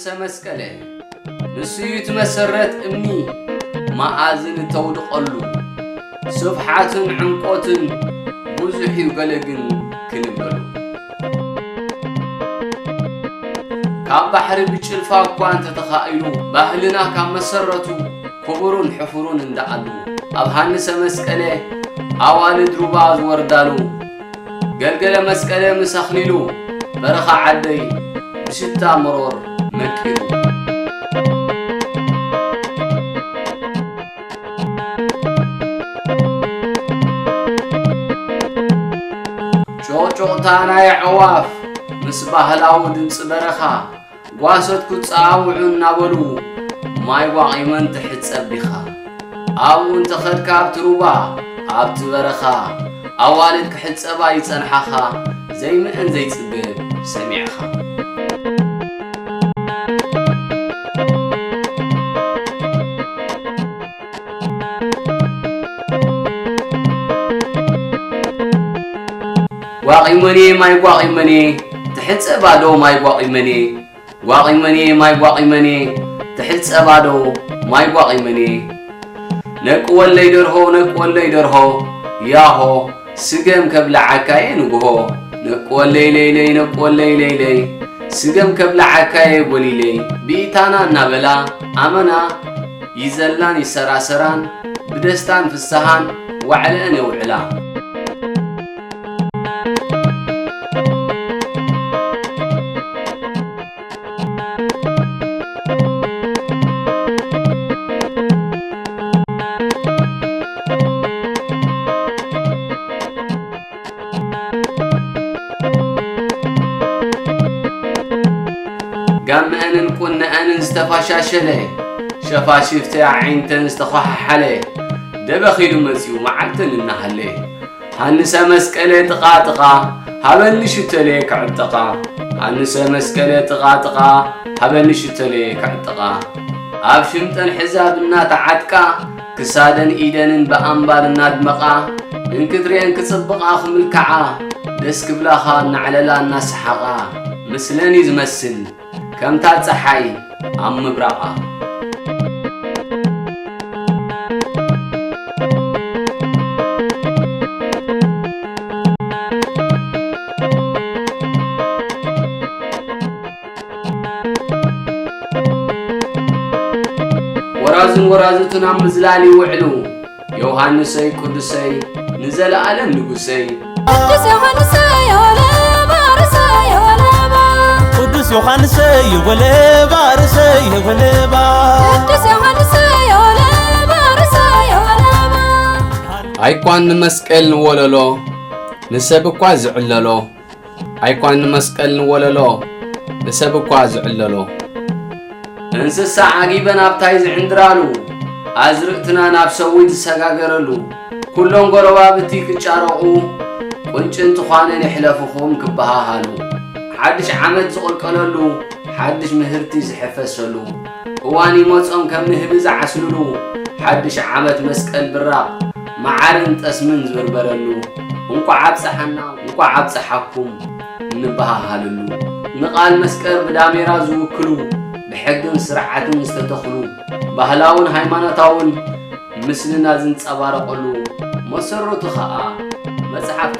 ርእሰ መስቀለ፣ ንሱ እዩ እቲ መሰረት እምኒ መኣዝን እተውድቐሉ። ስፍሓትን ዕምቆትን ብዙሕ እዩ፣ ገለ ግን ክንበሉ። ካብ ባሕሪ ብጭልፋ እኳ እንተተኻኢሉ፣ ባህልና ካብ መሰረቱ ክቡርን ሕፉርን እንዳኣሉ፣ ኣብ ሃንሰ መስቀለ ኣዋልድ ሩባ ዝወርዳሉ፣ ገልገለ መስቀለ ምስ ኣኽሊሉ፣ በረኻ ዓደይ ብሽታ መሮር መቂሩ። ጮቕጮቕታ ናይ ኣዕዋፍ ምስ ባህላዊ ድምፂ በረኻ፣ ጓሶት ክፃውዑ እናበሉ፣ ማይ ዋቒመን ትሕፀብ ቢኻ። ኣብኡ እንተኸድካ ኣብቲ ሩባ፣ ኣብቲ በረኻ፣ ኣዋልድ ክሕፀባ ይፀንሓኻ፣ ዘይምእን ዘይፅገብ ሰሚዕኻ። ጓቒመኔ ማይ ጓቒመኔ፣ ትሕፀባ ዶ ማይ ጓቒመኔ? ጓቒመኔ ማይ ጓቒመኔ፣ ትሕፀባ ዶ ማይ ጓቒመኔ? ነቅወለይ ደርሆ፣ ነቅወለይ ደርሆ፣ ያሆ፣ ስገም ከብልዓካየ ንግሆ። ነቅወለይ ለይለይ፣ ነቅወለይ ለይለይ፣ ስገም ከብልዓካየ ጎሊለይ። ብኢታና እናበላ ኣመና ይዘላን ይሰራሰራን፣ ብደስታን ፍስሃን ዋዕለአን የውዕላ። ጋመአንን ቁነአንን ዝተፋሻሸለ፣ ሸፋሽፍቲ ኣዒንተን ዝተኾሓሓለ፣ ደበኽ ኢሉ መጺኡ መዓልተን እናሃለ። ሃንሰ መስቀለ ጥቓ ጥቓ፣ ሃበኒ ሽተሌ ክዕጠቓ። ሃንሰ መስቀለ ጥቓ ጥቓ፣ ሃበኒ ሽተሌ ክዕጠቓ። ኣብ ሽምጠን ሕዛብ እናተዓጥቃ፣ ክሳደን ኢደንን ብኣምባር እናድመቓ፣ እንክትሪአን ክጽብቓ ክምልክዓ፣ ደስ ክብላኻ እናዕለላ እናሰሓቓ፣ ምስለን እዩ ዝመስል። ከምታ ጸሓይ ኣብ ምብራቓ። ወራዝን ወራዝቱን ኣብ ምዝላል ይውዕሉ። ዮሃንሰይ ቅዱሰይ ንዘለኣለም ንጉሰይ። ቅዱስ ዮሃንሰይ የወለባ ርእሰ የወለባ። ቅዱስ ዮሃንሰይ የወለባ ርእሰ የወለባ። ቅዱስ ዮሃንሰይ የወለባ ርእሰ የወለባ። ኣይኳን ንመስቀል ንወለሎ ንሰብ እኳ ዝዕለሎ። ኣይኳን ንመስቀል ንወለሎ ንሰብ እኳ ዝዕለሎ። እንስሳ ዓጊበን ኣብታይ ዝዕንድራሉ፣ ኣዝርእትና ናብ ሰዊት ዝሰጋገረሉ፣ ኩሎም ጎረባብቲ ክጫረቑ፣ ቁንጭንቲ ዃነን ይሕለፉኹም ክበሃሃሉ፣ ሓድሽ ዓመት ዝቕልቀለሉ፣ ሓድሽ ምህርቲ ዝሕፈሰሉ፣ እዋን ይመጾም ከም ንህቢ ዝዓስልሉ፣ ሓድሽ ዓመት መስቀል ብራቕ፣ መዓርን ጠስምን ዝብርበረሉ፣ እንቋዕ ኣብጽሓና፣ እንቋዕ ኣብጽሓኩም። እንበሃሃለሉ፣ ንቓል መስቀል ብዳሜራ ዝውክሉ፣ ብሕግን ስርዓትን ዝተተኽሉ፣ ባህላውን ሃይማኖታውን ምስልና ዝንጸባረቐሉ፣ መሰረቱ ኸኣ መጽሓፍ